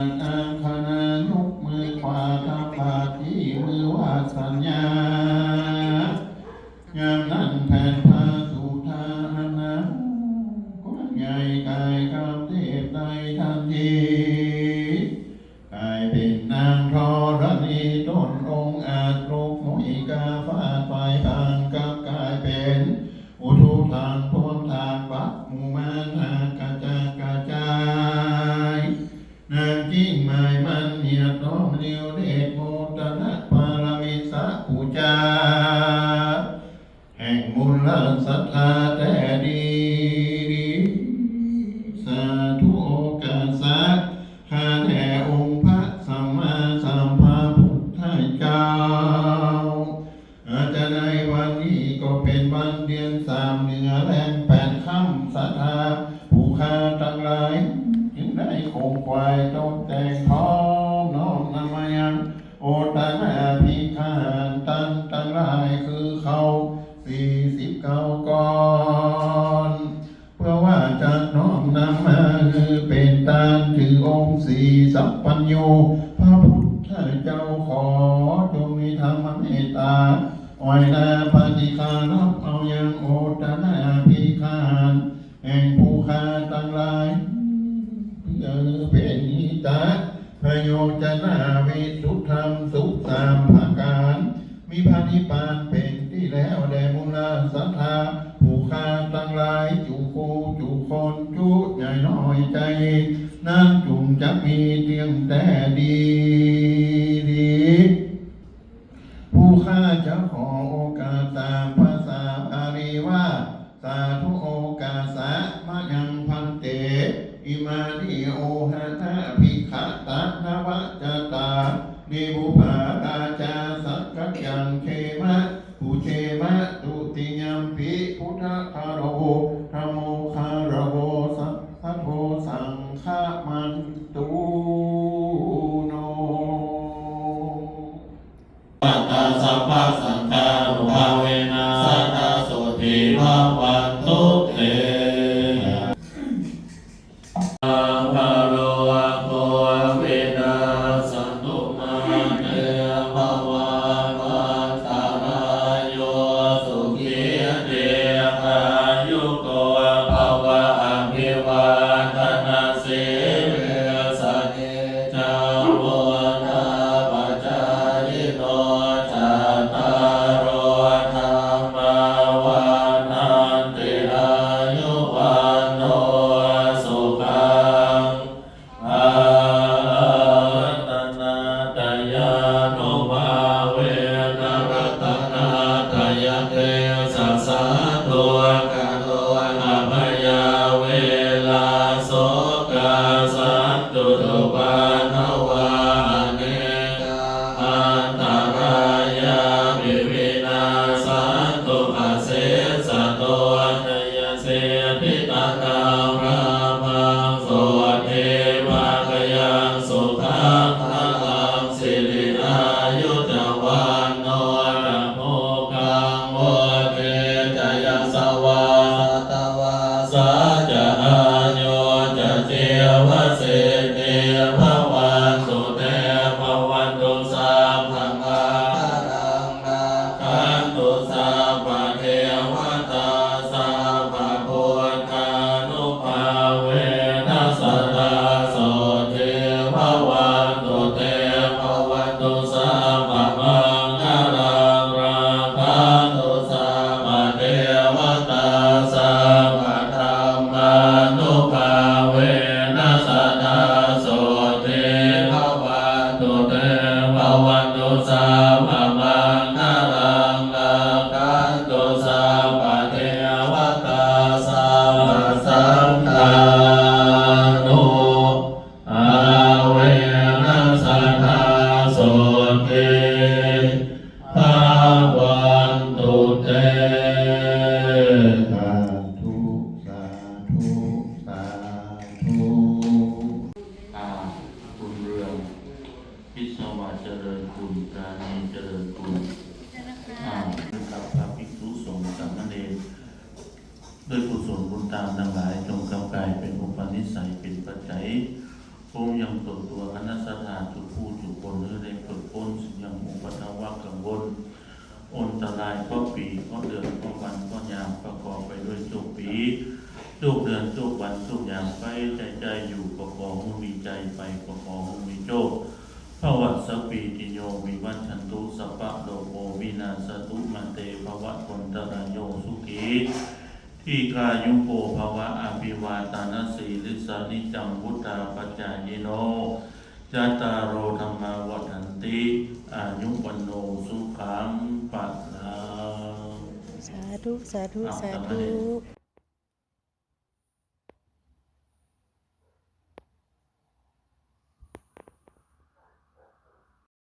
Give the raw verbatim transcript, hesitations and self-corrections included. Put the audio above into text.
อาคณายกมือขวาทับบาทที่มือว่าสัญญา ยามนั้นแผ่นพระสุธานาคว้างใหญ่กายคำเทพในทันที กลายเป็นนางธรณีต้นองอาจลุกมุยกาฟาดไฟพังกลับกลายเป็นอุทุทังพวงทางปักหมู่มารหากกระจัดกระจาย นางกิ่งไม้มันเหียดน้อมนิวเดชโมตนะปารมิตรสักกุจา แห่งมูลศรัทธาแท้ดี สาธุโอกาสะ ข้าแต่องค์พระสัมมาสัมพุทธเจ้า อาจจะในวันนี้ก็เป็นวันเดือนสามเหนือแรมแปดค่ำ ศรัทธาผู้ข้าทั้งหลาย จึงได้ขงขวายตกแต่งพร้อมน้อมนำมายังโอตนาภิกขหารท่านทั้งหลาย คือเขาสี่สิบเก้าก่อน เพื่อว่าจะน้อมนำมาคือเป็นทาน ถือองค์สีสัพพัญญูพระพุทธเจ้า ขอจงมีธรรมเมตตา ออยนาปฏิฆารับเอายังโอตนาภิกขหาร แห่งผู้ข้าทั้งหลาย เพื่อเป็นหิตะ ประโยชนาวิสุทธังสุขสามประการ มีพระนิพพานเป็นที่แล้วแด่มูลศรัทธาผู้ข้าทั้งหลาย จุคู่จุคนจุใหญ่น้อยใจ นั้นจุงจะมีเตียงแต่ดีดี ผู้ข้าจะขอโอกาสตามภาษาบาลีว่า สาธุโอกาสะ มะยังภันเต อิมานิ โอหะนะภิกขะตะนะวะจาตานิ บุปผาราชา สักกะยัง เขมะ ปุเชมะ ตุติยัมปิ พุทธะคาโร ธัมโมคาโร สัพพะโท สังฆะมันตุโน Sabbā sabbasatthānubhāvena sadā sotthī bhavantu te. Bhāvarogo vinassatu mā te bhavatvantarāyo sukhī dīghāyuko bhava. Abhivādanasīlissa niccaṃ vuḍḍhāpacāyino cattāro dhammā vaḍḍhanti āyu vaṇṇo sukhaṃ balaṃ. Ratanattayānubhāvena ratanattayatejasā dukkharogabhayaṃ verā sokā sattu cupaddavā anekā antarāyāpi vinassantu asesato. Jayasiddhi dhanaṃ lābhaṃ sotthi bhāgyaṃ sukhaṃ balaṃ siri āyu ca vaṇṇo ca bhogaṃ vuḍḍhī ca yasavā satavassā ca āyū ca jīvasiddhī bhavantu te. Bhavatu sabbamaṅgalaṃ rakkhantu sabbadevatā sabbabuddhānubhāvena sadā sotthī bhavantu te. Bhavatu sabbamaṅgalaṃ rakkhantu sabbadevatā sabbadhammānubhāvena sadā sotthī bhavantu te. Bhavatu sabbamaṅgalaṃ rakkhantu sabbadevatā sabbasaṅghānubhāvena sadā sotthī bhavantu te. Sādhu, sādhu, sādhu. อ่า คุณเรือง พิศวาสเจริญคุณ ปราณีเจริญคุณ อ่า กับพระภิกษุสงฆ์สามเณร ด้วยกุศลบุญตามทั้งหลาย จงกลับกลายเป็นอุปนิสัย เป็นปัจจัย ภูมิยังส่วนตัวคณะศรัทธาทุกผู้ทุกคนให้ได้หลุดพ้นสิ่งยังอุปัทวะกังวลอันตรายเคราะห์ปีเคราะห์เดือนเคราะห์วันเคราะห์ยามประกอบไปด้วยโชคปีโชคเดือนโชควันโชคยามไปใจใจอยู่ก็ขอให้มีใจไปก็ขอให้มีโชค Bhavasapītiyo vivajjantu sabbarogo vinassatu mā te bhavatvantarāyo sukhī dīghāyuko bhava. Abhivādanasīlissa niccaṃ vuḍḍhāpacāyino cattāro dhammā vaḍḍhanti āyu vaṇṇo sukhaṃ balaṃ. สาธุ สาธุ อ่ะ สาธุ กลับมานี่